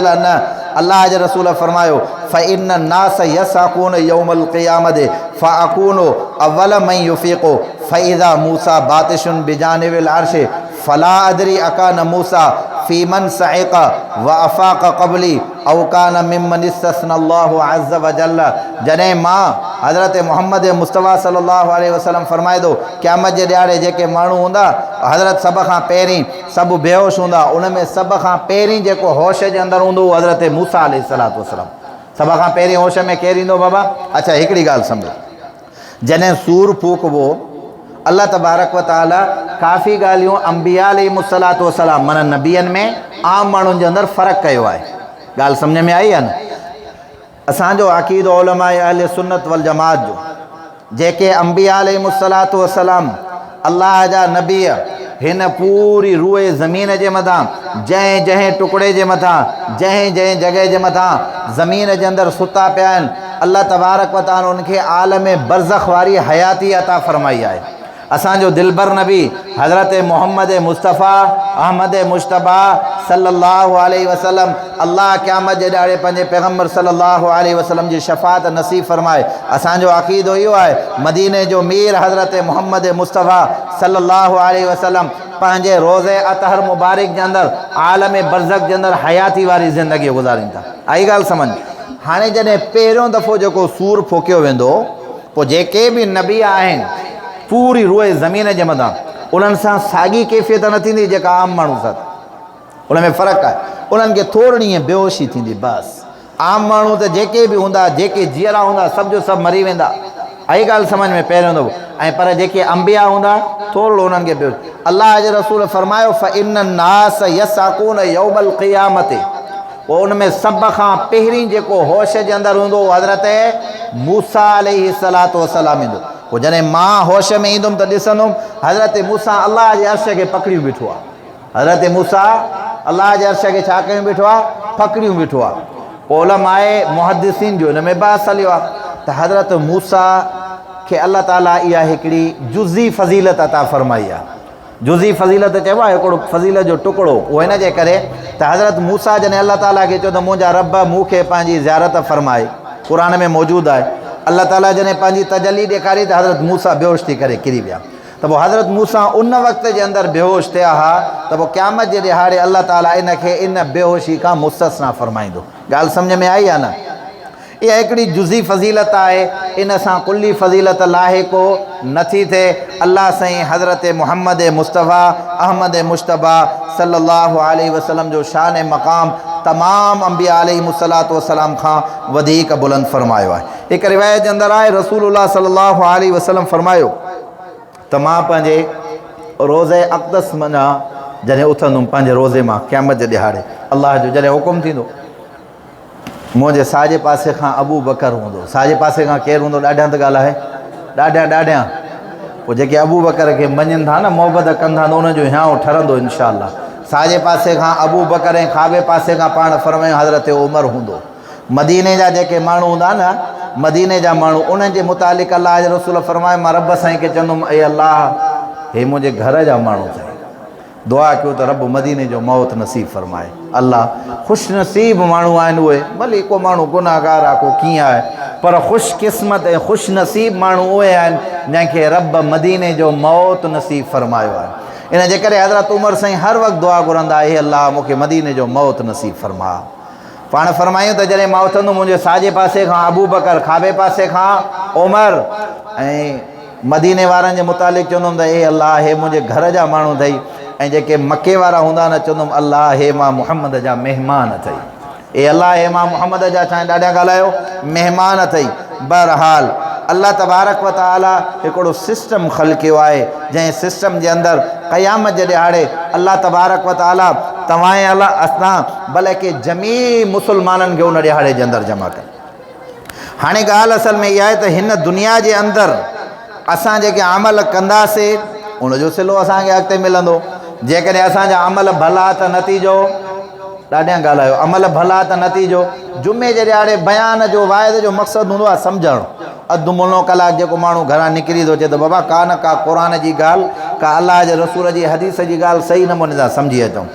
لاء نه، الله جي رسول فرمايو، فإن الناس يصعقون يوم القيامة فأڪون اول من يفيق فإذا موسيٰ باطش بجانب العرش فلا ادري اڪان موسيٰ في من صعق وافاق قبلي او ڪان ممن استثني الله عز وجل جڏهن مان حضرت محمد مصطفيٰ صلي الله عليه وسلم فرمائي ٿو قيامت جي ڏهاڙي جيڪي ماڻهو هوندا حضرت سڀ کان پهرين سڀ بيهوش هوندا، ان ۾ سڀ کان پهرين جيڪو هوش جي اندر هوندو اهو حضرت موسيٰ عليه الصلوة والسلام. سڀ کان پهرين هوش ۾ ڪير ايندو بابا؟ اڇا هڪڙي ڳالهه سمجهو، جڏهن صور ڦوڪبو الله تبارڪ و تعالي ڪافي ڳالهيون انبياء عليهم الصلوة والسلام معنيٰ نبين ۾ عام ماڻهن جي اندر فرق ڪيو آهي. ڳالهه سمجهه ۾ آئي يا نه؟ اسان جو عقيدو علماء اهل سنت والجماعت جو جيڪي انبياء عليهم الصلوة والسلام الله جا نبي هن پوري روء زمين جي مٿان جنهن جنهن ٽڪڙي جي مٿان جنهن جنهن جڳهه جي مٿان زمين جي اندر ستا پيا آهن الله تبارڪ وتعالي انهن کي عالم برزخ واري حياتي عطا فرمائي آهي. اسان جو دلبر نبي حضرت محمد مصطفيٰ احمد مجتبيٰ صلّي اللّٰه عليه وسلّم الله قيامت جي ڏهاڙي پنهنجي پيغمبر صلّي اللّٰه عليه وسلّم جي شفاعت نصيب فرمائي اسان جو عقيدو اهو آهي مديني جو مير حضرت محمد مصطفيٰ صلّي اللّٰه عليه وسلّم پنهنجي روضه اطهر مبارڪ جي اندر عالم برزخ جي اندر حياتي واري زندگي گذارين ٿا آئي ڳالهه سمجھ هاڻي جڏهن پهريون دفعو جيڪو سور ڦوڪيو ويندو پوء جيڪي به نبي آهن پوري روء زمين جي مٿان انهن سان ساڳي ڪيفيت نه ٿيندي جيڪا عام ماڻهو سان ان ۾ فرق آهي انهن کي ٿورڙي ائين بيهوشي ٿيندي بس عام ماڻهو ته جيڪي به هوندا جيڪي جيئرا هوندا سڀ جو سڀ مري ويندا آئي ڳالهه سمجھ ۾ پهريون دفعو ۽ پر جيڪي انبيا هوندا ٿورڙو انهن کي بيهوش الله جي رسول فرمايو فإن الناس يسعقون يوم القيامة پوء ان ۾ سڀ کان پهرين جيڪو هوش جي اندر هوندو اهو حضرت موسيٰ عليه الصلوة والسلام ايندو. پوء جڏهن مان هوش ۾ ايندم ته ڏسندم حضرت موسيٰ الله جي عرش کي پڪڙيون بيٺو آهي. حضرت موسيٰ الله جي عرش کي ڇا ڪيون بيٺو آهي؟ پڪڙيون بيٺو آهي. پوء علماء محدثين جو ان ۾ بحث هليو آهي ته حضرت موسيٰ کي الله تعاليٰ اها هڪڙي جزئي فضيلت عطا فرمائي آهي. جزئي فضيلت چئبو آهي هڪڙو فضيلت جو ٽڪڙو اهو هن جي ڪري ته حضرت موسيٰ جڏهن الله تعاليٰ کي چيو ته منهنجا رب مون کي پنهنجي زيارت فرمائي قرآن ۾ موجود آهي الله تعاليٰ جڏهن پنهنجي تجلي ڏيکاري ته حضرت موسيٰ بيهوش ٿي ڪري ڪري ويا ته پوء حضرت موسيٰ ان وقت جي اندر بيهوش ٿيا ها ته پوء قيامت جي ڏهاڙي الله تعاليٰ ان کي ان بيهوشي کان مستثنيٰ فرمائيندو ڳالهه سمجهه ۾ آئي يا نه؟ اها هڪڙي جزئي فضيلت آهي، ان سان ڪلي فضيلت لاحق نه ٿي ٿئي. الله سائين حضرت محمد مصطفيٰ احمد مجتبيٰ صلّي الله عليه وسلّم جو شان مقام تمام انبياء عليهم الصلوة والسلام کان وڌيڪ بلند فرمايو آهي. هڪ روايت جي اندر آهي رسول الله صلّي الله عليه وسلّم فرمايو ته مان پنهنجي روضه اقدس منجهان جڏهن اٿندم پنهنجي روضي مان قيامت جي ڏهاڙي الله جو جڏهن حڪم ٿيندو منهنجي ساڄي پاسي کان ابو بڪر هوندو. ساڄي پاسي کان ڪير هوندو؟ ڏاڍيان ته ڳالهائي. ڏاڍيان ڏاڍيان. پوء جيڪي ابو بڪر کي مڃين ٿا نه، محبت ڪن ٿا ته انهن جو هيانء ٺرندو انشاء الله. ساڄي پاسي کان ابو بڪر ۽ کاٻي پاسي کان پاڻ فرمايو حضرت عمر هوندو. مديني جا جيڪي ماڻهو هوندا نه، مديني جا ماڻهو، انهن جي متعلق الله جي رسول فرمايو مان رب سائين کي چوندم اي الله! هي منهنجي گهر جا ماڻهو اٿئي. دعا ڪيو ته رب مديني جو موت نصيب فرمائي. الله خوش نصيب ماڻهو آهن اهي، ڀلي ڪو ماڻهو گنهگار آهي ڪو ڪيئن آهي پر خوش قسمت ۽ خوش نصيب ماڻهو اهي آهن جنهن کي رب مديني جو موت نصيب فرمايو آهي. ان جي ڪري حضرت عمر سائين هر وقت دعا گهرندا اي الله مون کي مديني جو موت نصيب فرماء. پاڻ فرمايون ته جڏهن مان اٿندم منهنجي ساڄي پاسي کان ابوبڪر کاٻي پاسي کان عمر ۽ مديني وارن جي متعلق چوندم ته اي الله هي منهنجي گهر جا ماڻهو اٿئي ۽ جيڪي مڪي وارا هوندا نه چوندم الله هي مان محمد جا مهمان اٿئي اي الله هي مان محمد جا ڇا ڏاڍا ڳالهايو مهمان اٿئي بهرحال الله تبارڪ و تعالي هڪڙو سسٽم خلقيو آهي جنهن سسٽم جي اندر قيامت جي ڏهاڙي الله تبارڪ و تعالي توهان ۽ الله اسان بلڪه جميع مسلمانن کي ان ڏهاڙي جي اندر جمع ڪندو هاڻي ڳالهه اصل ۾ اها آهي ته هن دنيا جي اندر اسان جيڪي عمل ڪنداسي ان جو صلو اسان کي اڳتي ملندو. جيڪڏهن اسان جا عمل ڀلا ته نتيجو ڏاڍيان ڳالهايو عمل ڀلا ته نتيجو جمعي جي ڏهاڙي بيان جو واعظ جو مقصد هوندو آهي سمجهڻ اڌ منو ڪلاڪ جيڪو ماڻهو گهران نڪري ٿو اچي ته بابا ڪا نه ڪا قرآن جي ڳالهه ڪا الله جي رسول جي حديث جي ڳالهه صحيح نموني سان سمجهي اچون.